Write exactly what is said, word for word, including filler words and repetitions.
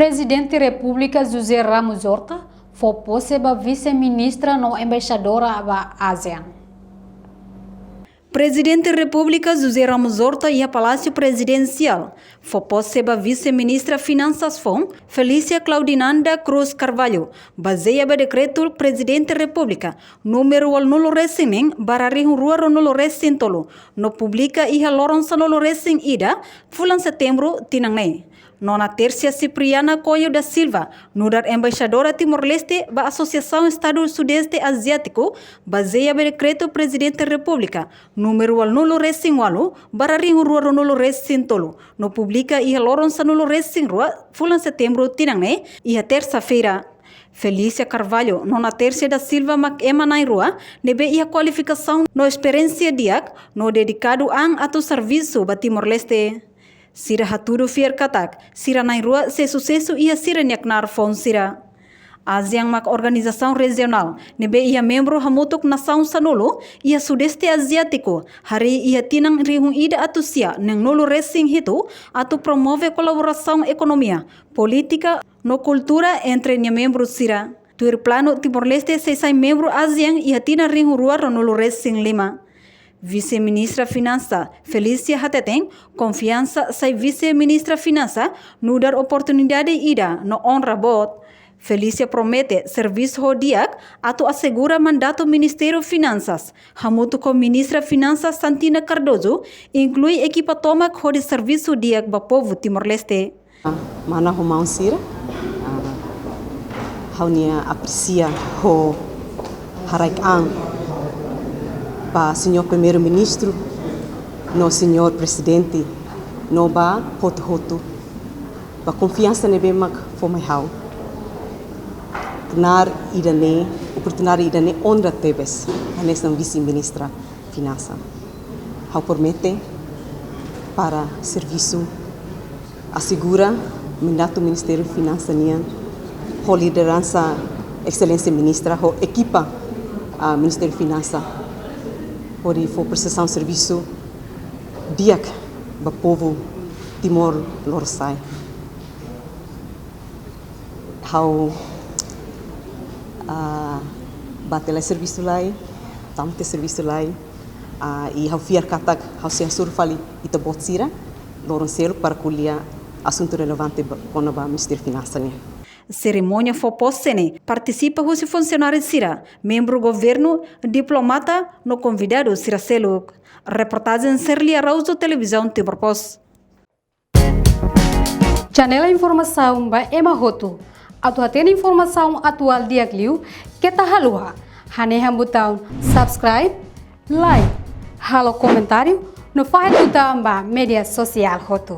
Prezidente Repúblika José Ramos Horta fó pose ba vise-ministra no embaixadora ba ASEAN. Prezidente Repúblika José Ramos Horta iha Palásiu Prezidensiál fó pose ba vise-ministra Finansas foun, Felícia Claudinanda Cruz Carvalho, bazeia ba dekretu Prezidente Repúblika númeru ualunulu-resin-neen barra rihun rua ruanulu-resin-tolu, no publika iha loron sanulu-resin-ida fulan Setembru tinan ne'e. Nona Tersia Cipriana Coelho da Silva nu'udar embaixadora Timor-Leste ba Asosiasaun Estadu Sudeste Aziátiku, bazeia ba dekretu Prezidente Repúblika númeru ualunulu-resin-ualu barra rihun rua ruanulu-resin-tolu, no publika iha loron sanulu-resin-rua fulan Setembru tinan ne'e, iha tersa-feira. Felícia Carvalho, Nona Tersia da Silva mak ema na'in-rua ne'ebé iha kualifikasaun no esperiénsia di'ak no dedikadu an atu servisu ba Timor-Leste. Sira hatudu fiar katak sira na'in-rua sei susesu iha sira-nia knaar foun sira. ASEAN mak organizasaun rejionál ne'ebé iha membru hamutuk nasaun sanulu iha Sudeste Aziátiku, harii iha tinan rihun ida atus sia neenulu-resin-hitu, atu promove kolaborasaun ekonomia, polítika no kultura entre nia membru sira. Tuir planu, Timor-Leste sei sai membru ASEAN iha tinan rihun rua ruanulu-resin-lima. Vise-ministra Finansa Felícia hateten, konfiansa sai vise-ministra Finansa nu'udar oportunidade ida no onra boot. Felícia promete servisu ho di'ak atu asegura mandatu Ministériu Finansas, hamutuk ho Ministra Finansas Santina Cardoso, inklui ekipa tomak hodi servisu di'ak ba povu Timor-Leste. Mana ho maun sira, ah, ha'u-nia apresia ho haraik an ba Señór Primeiru-Ministru, no Señór Prezidente, no ba hotu-hotu, ba konfiansa ne'ebé mak fó mai ha'u. Knaar ida-ne'e, oportunidade ida-ne'e onra tebes, hanesan vise-ministra Finansa. Ha'u promete para servisu, asegura mandatu Ministériu Finansa nian, ho lideransa Exelénsia Ministra, ho ekipa, ah, Ministériu Finansa, hodi fó prestasaun servisu di'ak ba povu Timor Lorosa'e. Ha'u, ah, bá tiha lai servisu lai, tama tiha servisu lai, ah, i ha'u fiar katak ha'u sei hasoru fali ita-boot sira loron seluk para ko'alia asuntu relevante ba, kona-ba Ministériu Finansa nian. Serimónia fó pose ne'e partisipa husi funsionáriu sira, membru governu, diplomata no konvidadu sira seluk. Reportajen Serli Araújo, Televizaun Timor Post. Janela informasaun ba ema hotu. Atu hatene informasaun atuál di'ak liu, keta haluha hanehan butaun subscribe, like, halo komentáriu, no fahe tutan ba média sosiál hotu.